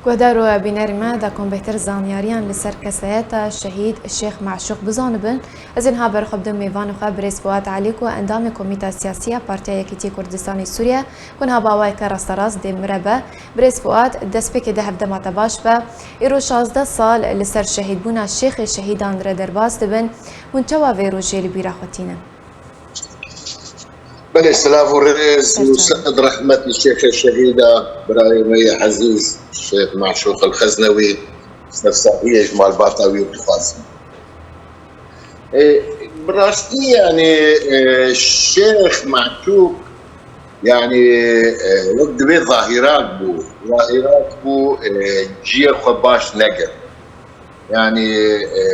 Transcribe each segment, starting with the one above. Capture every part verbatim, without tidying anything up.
Guhdar û bînerî me, da ku em bêhtir zanyariyan li ser kesayeta şehîd Şêx Meşûq bizanibin, ez ê niha berxwe bidim mêvanê xwe birêz Fuat Elî ku endamê Komîta Siyasî ya Partiya Yekîtiyê Kurdistanê Sûriye ku niha bi awayeke rasterast dê mirebe. Birêz Fuat, destpêkê de hevdema te baş be. Îro şazdeh sal li ser şehîdbûna Şêxê Şehîdan re derbas dibin. Hûn çawa vê rojê li bîra xwe tînin? Belê, silav û rêz û sed rehmet li Şêxê Şehîda, birayê me yê ezîz Şêx Meşûq El Xeznewî, sersahiyê ji malbata wî dixwazim. E, bi rastî, yanî, e, Şêx Meşûq, yanî, e, wek divê zahîrak bû. Zahîrak bû, e, ciyê xwe baş negir. Yanî, e,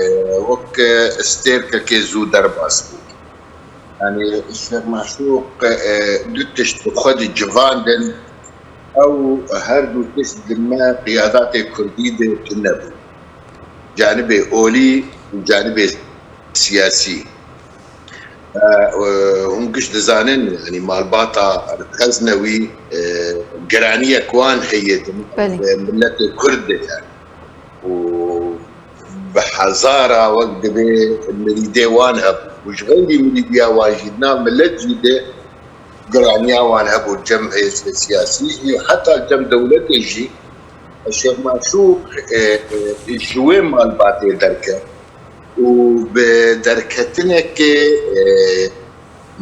wek, e, stêrkekê zû derbas bû. Yanî Şêx Meşûq, e, du tişt bi xwe dicivandin. Ew her du tişt di me qiyadatê kurdî de tune bû. Canibê olî û canibê siyasî. E, e, hûn giş dizanin, yanî malbata Xeznewî, e, giraniyek wan heye di, belê, e, miletê kurd de, yanî. Û bi hezara wek divê mirîdê wan hebû. Û ji xeyrî mirîdiya wan jî di nav milet jî de giraniya wan hebû, cem hêzê siyasî jî, heta cem dewletê jî. Şêx Meşûq, e, e, ji wê malbatê derket û bi derketinekê, e,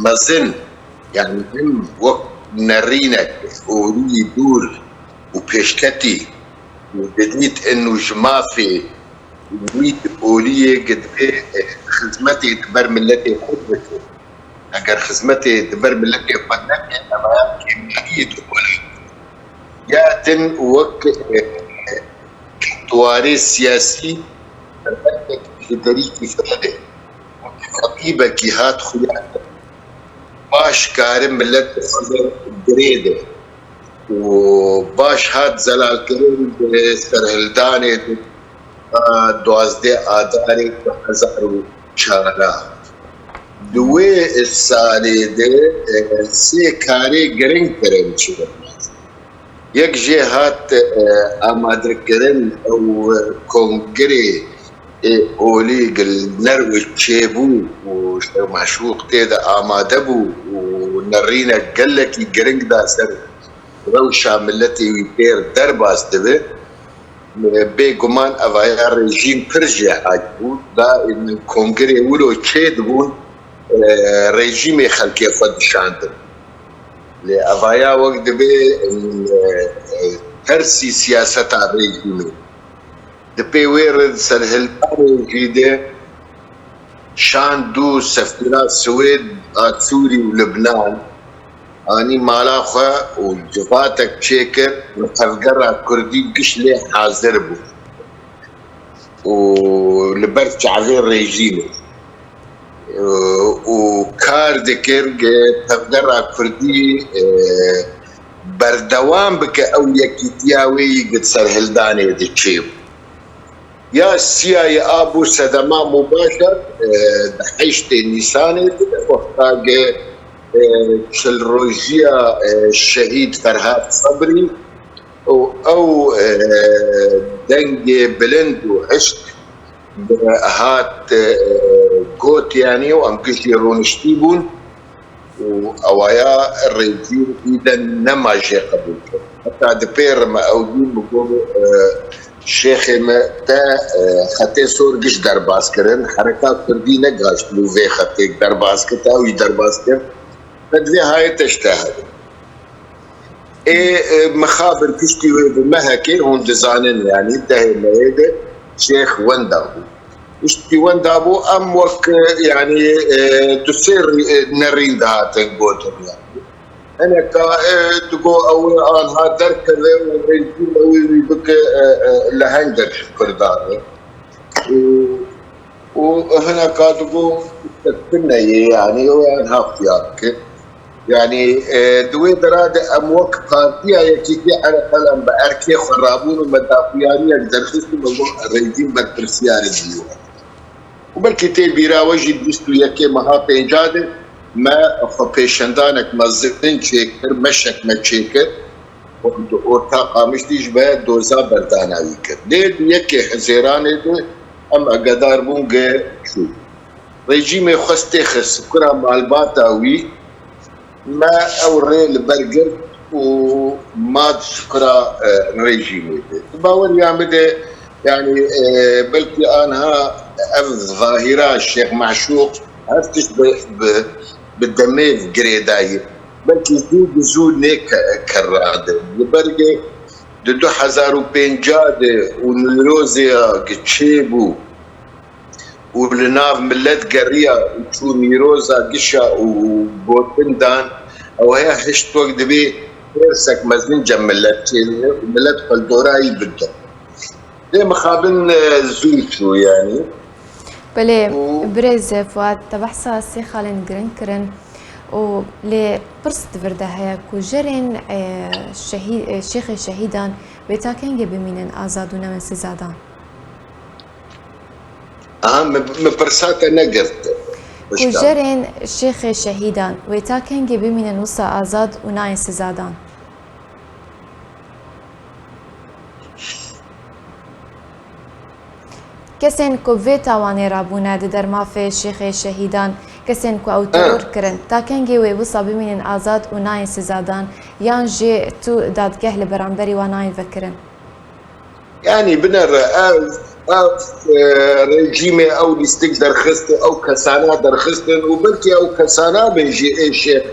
mezin, yanî him wek nerînek olî dûr û pêşketî û didît inu ji mafê wî oliyê gi divê, e, xizmetê di ber miletê xwe bike. Eger xizmetê di ber miletê xwe neke, ev ya kêmkariyê di olê. Ya din wek, e, e, warê siyasî, ji derî kîfrê de, xebîbekî hat xuya, baş kari milet girê de û baş hat zelalkirin di serhildanê de, a duwazdeh Adarê du hezar û çar. Di wê salê de, e, sê karê giring kirin çêbûn. Yek jê hat, e, amadekirin ew kongirê, e, olî li Nerwîc çêbû û Şêx Meşûq tê de amade bû û nerînek gelekî giring da ser rewşa miletê wî têr derbas dibe. Bêguman evaya rejîm pir jêhac bû. Da kongirê wilo çê dibûn, e, rejîmê xelkê xwe dişandin. Lê evaya wek divê, e, e, tersî siyaseta rejîmê. Di pê wê re di serhildanê jî de şand du sefîra Swêd a Sûrî û Libnan anî mala xwe û civatek çêkir, li tevgera kurdî giş lê hazir bû û li ber çavê rejîmê, e, û kar dikir ku tevgera kurdî, e, berdewam bike ew yekîtiya wê yî ku di serhildanê de çêbû. Ya siyayê a bû sedema mubaşer, e, di heştê Nîsanê de, wexta ke, e, çil rojiya, e, şehîd Ferhad Sebrî û ew, e, dengê bilind û hişk hat, e, got, yanî, û em giştî rûniştî bûn. û ewaya rejîm îden nema jê qebûl kir. Heta dipêrime ew dîn bi got, e, şêxê me te, e, xetê sor giş derbas kirin, hereka kurdî negaşt bû vê xetê derbas kir, te ew jî derbas kir. Te divê hayê te ji te hebin. Ê, e, mixabir piştî wê bi mehekê hûn dizanin, yanî dehê mehê de şêx wenda bû. Piştî wenda bû, em wek, e, yanî, e, du sê rî-, e, nerîn dihatin gotin, yanî. Hineka, e, digo ew ê anha derkeve û rejîm ew ê wî bike, e, e, lehengek ji Kurdan re. Û, û hineka digo, te tune ye, yanî, ew ê anha xuya bike. Yanî, e, di wê dera de em wek Partiya Yekîtî Ereqel em bi erkê xwe rabûn û me daxuyaniyek derxist û me got, rejîm berpirsiyar e ji wî. Û belkî tê bîra we jî bîst û yekê meha pênca de me xwepêşandanek mezin çêkir, meşek me çêkir. Orta Qamişlî ji me doza berdana wî kir. Lê di yekê Hezêranê de em agedar bûn ge çû. Rejîmê xwest têxist kura malbata wî, me ew rê li ber girt û mat ji kura, e, rejîmê de. Di baweriya min de, yanî, e, belkî anha ev zahîra Şêx Meşûq her tişt bi, bi, bi demê girêdayî. Belkî zû bi zû nê ke-, kerra de. Li ber ge di du hezar û pênca de û nîrozê ya gi çêbû, û li nav milet geriya û çû mîroza gişa û gotin dan, ew heya hişt wek dibê hêrsek mezin cem milet çêne û milet xwe li dorayî bide. Lê mixabin, e, zû çû, yanî. Belê, û birêz Fuat, te behsa sê xalên giring kirin û lê pirs di vir de heye ku jerên, e, şehî-, e, şêxê şehîdan wê ta kengê bimînin azad û newin sizadan? Aha, min, min pirsa te negirt. Ku jerên şêxê şehîdan wê ta kengê bimînin wisa azad û nayên sizadan? Kesên ku vê tawanê rabûne di dermafê şêxê şehîdan, kesên ku ew teror kirin, ta kengê wê wisa bimînin azad û nayên sizadan, yan jî tu dadgeh li beramberî wan nayên vekirin? Yanî binere ev, ev, e, rejîmê ew lîstik derxistin, ew kesana derxistin û belkî ew kesana bên jî êşê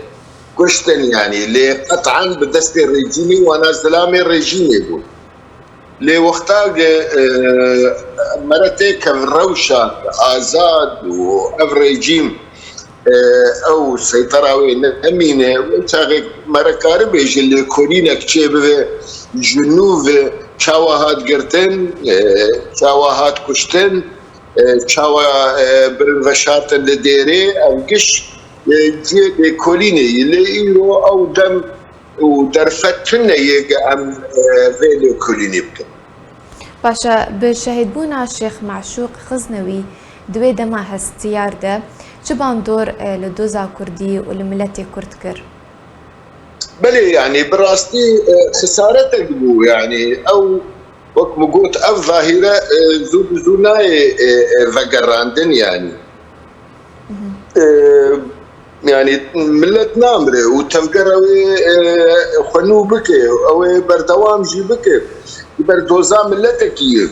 kuştin, yanî lê qet'an bi destê rejîmê wana zilamê rejîmê bûn. Lê wexta ge, e, mere têkev rewşa azad û ev rejîm e, ew seytera wê ne-, nemîne. Wê çaxê mere karibê ji lêkolînek çêbibe, ji nû ve çawa hat girtin, e, çawa hat kuştin, e, çawa, e, birin veşartin li dêrê, ev giş, e, cihê lêkolînê ye. Lê îro ew dem û derfet tune yê ge em, e, vê lêkolînê bikin. Baş e, bi şehîdbûna Şêx Meşûq Xiznewî di wê dema hestiyar de çi bandor, e, li doza kurdî û li miletê kurd kir? Belê, yanî bi rastî, e, xisaretek bû, yanî ew, wek min got, ev zahîre, e, zû bi zû nayê, e, e, vegerandin, yanî. Mhm. E, Yanî milet namire û tevgera wê, e, xwe nû bike, ew ê berdewam jî bike. Ji ber doza miletekî ye.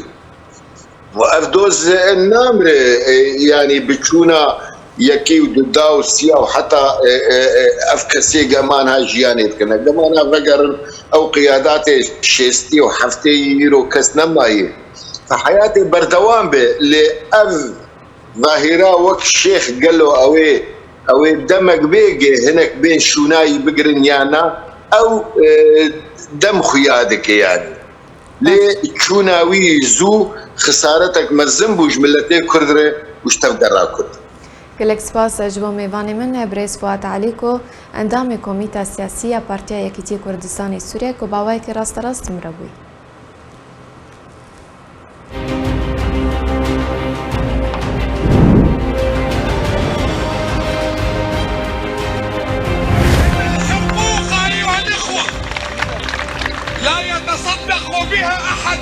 Û ev doz, e, namire, e, yanî bi çûna yekê û duda û siya û heta, e, e, e, ev kesê geman ha jiyanê dikine. Geman ha vegerin ew qiyadatê şêstî û heftê îro kes nemaye. Heyatê berdewam be, lê ev zahîra wek şêx gelo ew ê, ew ê demek bêge hinek bên şûnayî bigirin ya na, ew, e, dem xuya dike yanî. Lê çûna wî zû xisaretek mezin bû ji miletê Kurd re û ji tevgera Kurd. Gelek spas ji bo mêvanê min, birêz Fuat Elîko, endamê Komîta Siyasî ya Partiya Yekîtiyê Kurdistanê Sûriyê ku bi awayekî rasterast ji min re bûyî. الحقوق أيها الإخوة لا يتصدق بها أحد،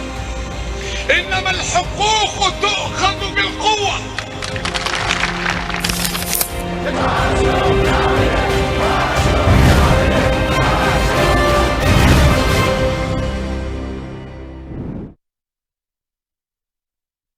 إنما الحقوق تؤخذ بالقوة.